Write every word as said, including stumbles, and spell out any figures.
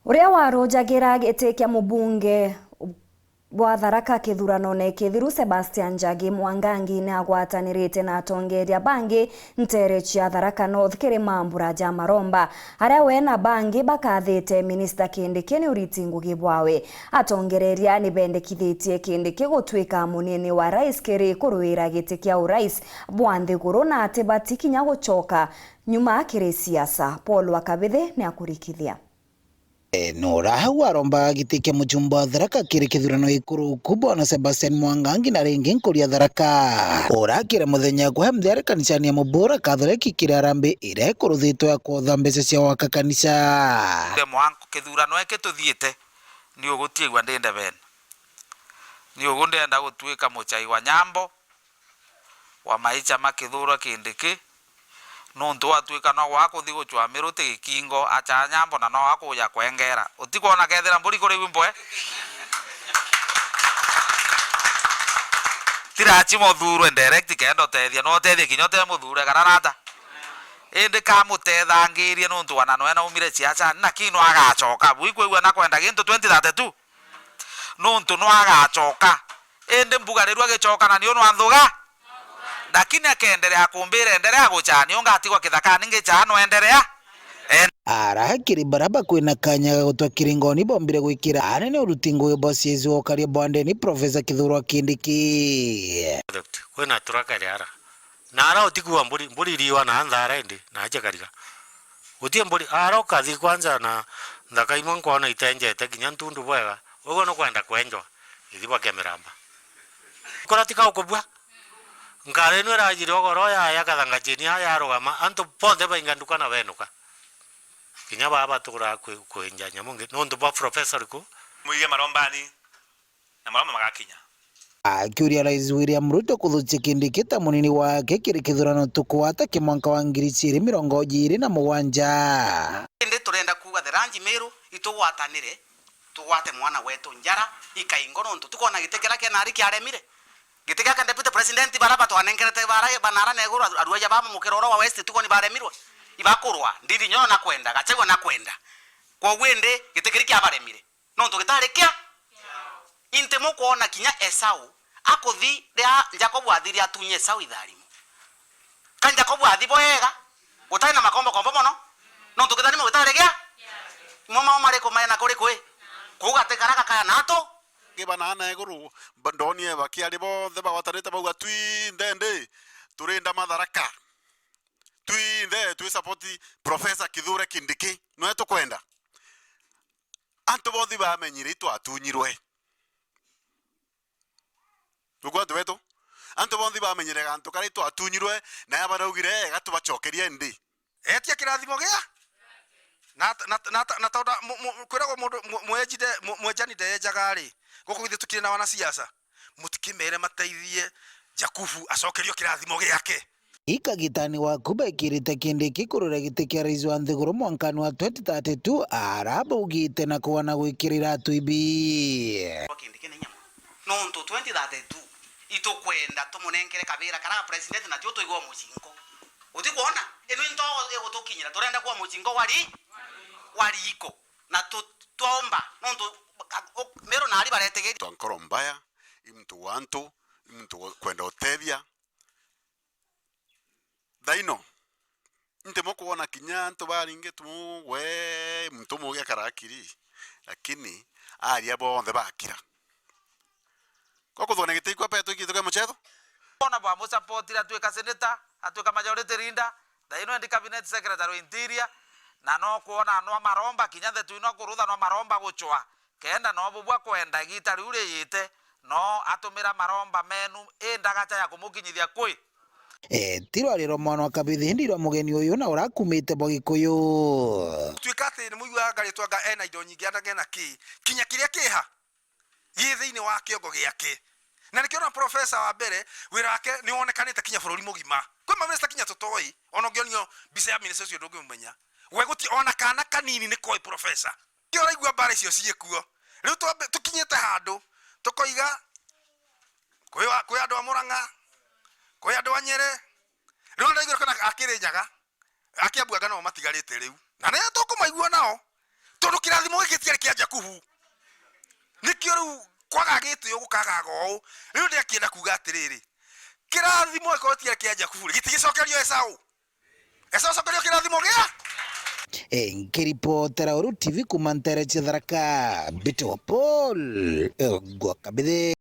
Uria warujagira giti kia mubunge bwa Tharaka kithuranone kithiru, Sebastian Njagi Mwangangi, ni agwatanirite na atongeria bangi ntere cia Tharaka North kiri mambura ja maromba, aria we na bangi bakathite minista Kindiki ni uriti ngugi bwawe. Atongereria ni bendekithitie Kindiki gutwika munini wa rais kiri kuruira giti kia urais bwa nthiguru, na ati bati kinya gucoka nyuma kiri siasa. Paul wa Kabithi ni akurikithia. E, nora hau arombaga giti kia mujumba wa Tharaka kiri kithurano gikuru ku, bwana Sebastian Mwangangi, na ringi nkuri ya Tharaka. Urakire muthenya gwa mthia ari kanisani ya Mubura Catholic kiri arambi iria ikuruthitwe ya kwotha mbeca cia gwaka kanisa. Nde mwanku kithurano eki tuthiite, ni ugu tiigua ndi ndebene. Ni ugu ndenda gutwika muchai wa nyambo wa maicha ma Kithure Kindiki, nuntu watwika no gwa kuthi guchwa miruti gikingo acha nyambo na no gwa kuja kwengera. Utikwona kethira mburi kuri iu mboe? Ti lazima uthurwe direct kenda utethia, no utethie kinya ute muthure kana nata. Indi kamutethangirie nuntu wana nwe naumire siasa, na ki no agachoka. Bui kwigua na kwenda gintu twenty thirty-two? Nuntu no agachoka. Indi mbuga riru agichoka na niu nwanthuga. Lakini akenderea kumbira, enderea guchaa, niu ngatigwa kithakani ngichaa, nwenderea. En- Ara kiri bara bakwina kanya ga gutwa kiringoni bombire gwikira anene uruti ngugi bwa C S O ukaria bwa ndeni, Professor Kithure Kindiki. Kwina turakari ara. Na ara utikua mburi, mburi iriwa na nthara indi, na aja kariga. Guti mburi, ara ukathi kwanza na nthaka imwe nkwona itenjete kinya ntundu bwega, ugwe nukwenda kwenjwa, ithi bwa Kemiramba. Kuratika ukubua. Nkara ino irajire ugoro yaya kathanga chini ya yarugama, antu bonthe bainga nduka na benuka. Kinya baba baturaga kwi-, kwinja nyamu ngi, nuntu bwa professor uriku? Muige marombani. Na maromba magakinya. Akiuria Rais William Ruto kuthukia Kindiki ta munini wake kiri kithurano tukwata ki mwanka wa ngiri ciiri mirongo iiri na mugwanja. Indi turenda kuuga the Rangi Miru itugwatanire, tugwate mwana wetu njara, ikaingo nuntu tukona giti kiria kena ari kiaremire. Giti kia deputy president bara batwanenkerete bara banara na iguru aruaja ba mukiro oro wa West tukoni baremirwe. Ibakurwa, Ndindi Nyoro nakwenda, Gachagua nakwenda. Kwoguo indi giti kiri kiabaremire. Nontu gitari kia. Inti mukwona kinya Esau akuthi ria Jakobu athire atunye Esau itharimo. Ka Jakobu athi bwega, gutari na makombokombo mono, nontu kitharimo gitari gia. Mo mao mariku mena kuri kwi? Kuu gatikara gakaya natu. Ngiba na ana iguru, mba-, ndonie bakiari bonthe bagwatanite bauga, "Twinthe ndi, turinda Matharaka. Twinthe twi support Professor Kithure Kindiki. Nwe tukwenda." Antu bonthe bamenyire itwatunyirwe. Nuku antu betu? Antu bonthe bamenyire gantu karia itwatunyirwe, na ya baraugire, "Ega tubacokerie ndi." Etia kirathimo gia? Na, na, na, na tondu mu-, mu-, kwiragwo mundu mu-, mwenji nde-, mu-, mwenjani ndeejaga ri, guku githitukire na wanasiasa. Mutikimere mateithie Jakubu acokerio kirathimo giake. Ikagitani waku bekirite Kindiki kurura giti kia rais wa nthiguru mwankani wa twenty thirty-two, ara baugite na kugana gwikirira atu ibi. Kindiki na inya mono. Nontu twenty thirty-two itukwenda tumunenkere kabira kara president na tio tuigwa mucinko. Utikwona? Ino into igutukinyira, turenda kwa mucinko wa ri-, wa riko. Na tu-, twaomba, nontu, u-, Meru na ari baretegeria. Twa nkoro mbaya, i muntu wa antu, i muntu wa kwenda utethia. Thaino, nti mukwona kinya antu baringi tu we, muntu mugi akara akiri, lakini aria bonthe bakira. Kwa kuthwa na giti ikwa petu ikitu kia mucheto? Bona bwa musapotire atuika senator, atuika majority leader, thaino endi cabinet secretary wa interior, na no kwona no maromba kinya the twino kurutha no maromba guchwa. Kenda no bubwa kwenda igita riu riyite, no atumira maromba menu i ndagacha ya kumukinyithia kwi. E, ti rwari rwa mwana wa Kabithi, indi rwa mugeni uyu na urakumite bwa Gikuyu. Tuika ati ni muigua ngaritwa nga ena indo nyingi, anage na ki? Kinya kiria kiha gi thiini wa kiongo giake. Na nikio na profesa wa mbere, wira wake ni wonekanite kinya bururi mugima. Kwi maminista kinya tutoi, ona ungionio mbica ya minista ucio ndungimumenya. We guti ona kana kanini ni koi profesa. Kio uraigua mbara icio ciikuo. Riu twambe, tukinyite handu, tukoiga, kwi wa, kwi andu a Murang'a, kwi andu a Nyeri. Riu ndaigua kana a Kirinyaga, a Kiambu anga no matigarite riu. Na ni tukumaigua nao. Tu-, Tondu kirathimo giki gitiari kia Jakubu. Nikio riu kwaga gitio gukagaga uu. Riu ndiakienda kuuga atiriri, kirathimo gikorwo tiari kia Jakubu ri, gitigicokerio Esau? Esau acokerio kirathimo gia? E, nkiripotera Uru T V kuma ntere cia Tharaka, mbitagwa Paul, e, Ngwa Kabithe.